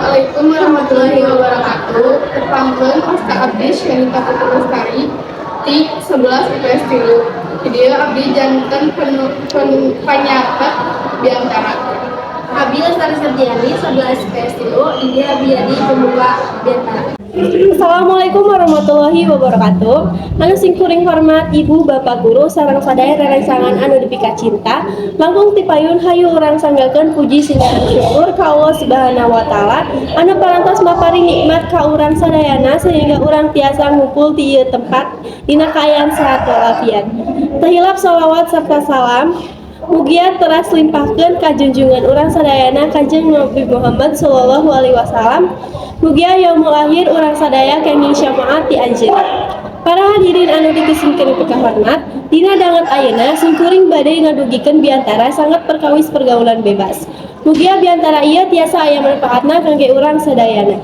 Assalamualaikum warahmatullahi wabarakatuh. Tepangkeun, wasta abdi Syanita Putri Lestari ti 11 IPS 3. Di dieu abdi janten panyatet biantara. Abi Lestari Sarjiani, 11 IPS 3, di dieu abi jadi pembuka biantara. Assalamualaikum warahmatullahi wabarakatuh. Anu simkuring hormat Ibu Bapak Guru sareng sadaya rerencangan anu dipika cinta. Langkung tipayun, hayu urang sanggakeun puji sareng syukur ka Allah Subhanahu wa Taala anu parantos maparin nikmat ka urang sadayana sehingga urang tiasa ngumpul di ieu tempat dina kaayaan sehat walafiat. Teu hilap sholawat serta salam mugia teras limpahkeun ka junjungan urang sadayana, Kanjeng Nabi Muhammad sallallahu alaihi wasallam. Mugia yaumul akhir urang sadaya kenging syafaat ti anjeunna. Para hadirin anu ku simkuring pikahormat, dina danget ayeuna simkuring bade ngadugikeun biantara sanget perkawis pergaulan bebas. Mugia biantara ieu tiasa aya manfaatna kangge urang sadayana.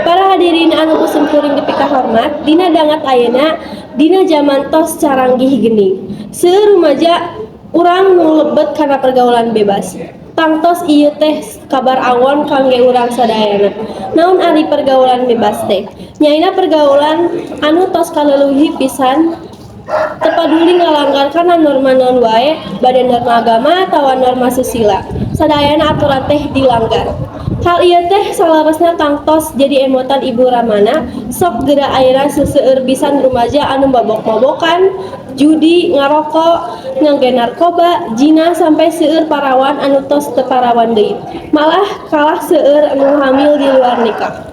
Para hadirin anu ku simkuring dipikahormat, dina danget ayeuna, dina zaman tos caranggih geuning, seueur rumaja urang nu lebet kana pergaulan bebas. Tangtos ieu teh kabar awon kangge urang sadayana. Naon ari pergaulan bebas teh? Nyaeta pergaulan anu tos kaleulehi pisan, teu paduli ngalanggar kana norma naon wae, bade norma agama atawa norma susila. Sadayana aturan teh dilanggar. Hal ieu teh saleresna tangtos jadi emutan ibu ramana. Sok geura ayeuna seseueur pisan rumaja anu mabok-mabokan, judi, ngarokok, ngangge narkoba, zina, sampai seueur parawan anu tos teu parawan deui. Malah kalah seueur anu hamil di luar nikah.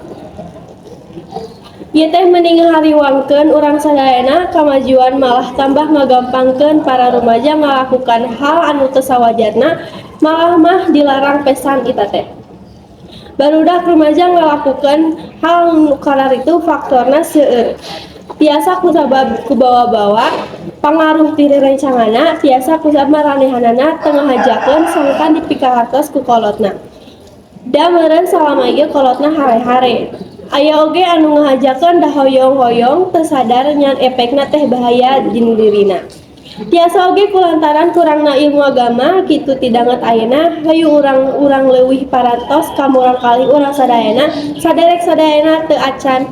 Ieu teh meni ngahariwangkeun urang sadayana kamajuan, malah tambah ngagampangkeun para rumaja ngalakukan hal anu teu sawajarna, malah mah dilarang pisan eta teh. Barudak rumaja ngalakukeun hal nu kararitu faktorna seueur. Tiasa kusabab kubawa-bawa pangaruh ti rerencanganna, tiasa kusabab maranehanana teu ngahajakeun sangkan dipikahartos ku kolotna. Da meureun salama ieu kolotna hare-hare. Aya oge anu ngahajakeun da hoyong-hoyong, teu sadar nyan epekna teh bahaya jeung dirina. Tiasa oge kulantaran kurangna ilmu agama. Kitu ti danget ayeuna, hayu urang-urang leuwih parantos ka murangkalih urang sadayana, saderek sadayana. Teu acan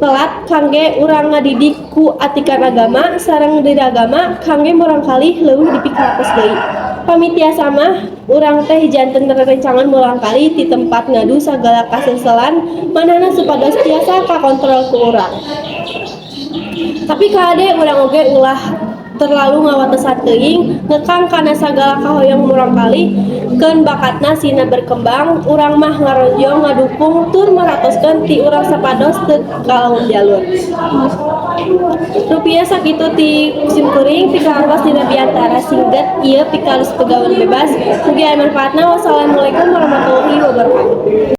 telat kangge urang ngadidik ku atikan agama sareng agama kangge murangkalih leuwih dipikahartos deui. Pami tiasa mah urang teh janten rerencangan murangkalih ti tempat ngadu sagala kaseselan manehna supados tiasa kakontrol ku urang. Tapi kade, urang oge ulah terlalu ngawatesan teuing, ngekang kana sagala kahoyong murangkalih. Keun bakatna sina berkembang, urang mah ngaronjong ngadukung tur maratoskeun ti urang sapados teu kalawan jalur. Rupina sakitu ti simkuring pikahartos dina biantara singget ieu perkawis pergaulan bebas. Mugi aya manfaatna. Wassalamualaikum warahmatullahi wabarakatuh.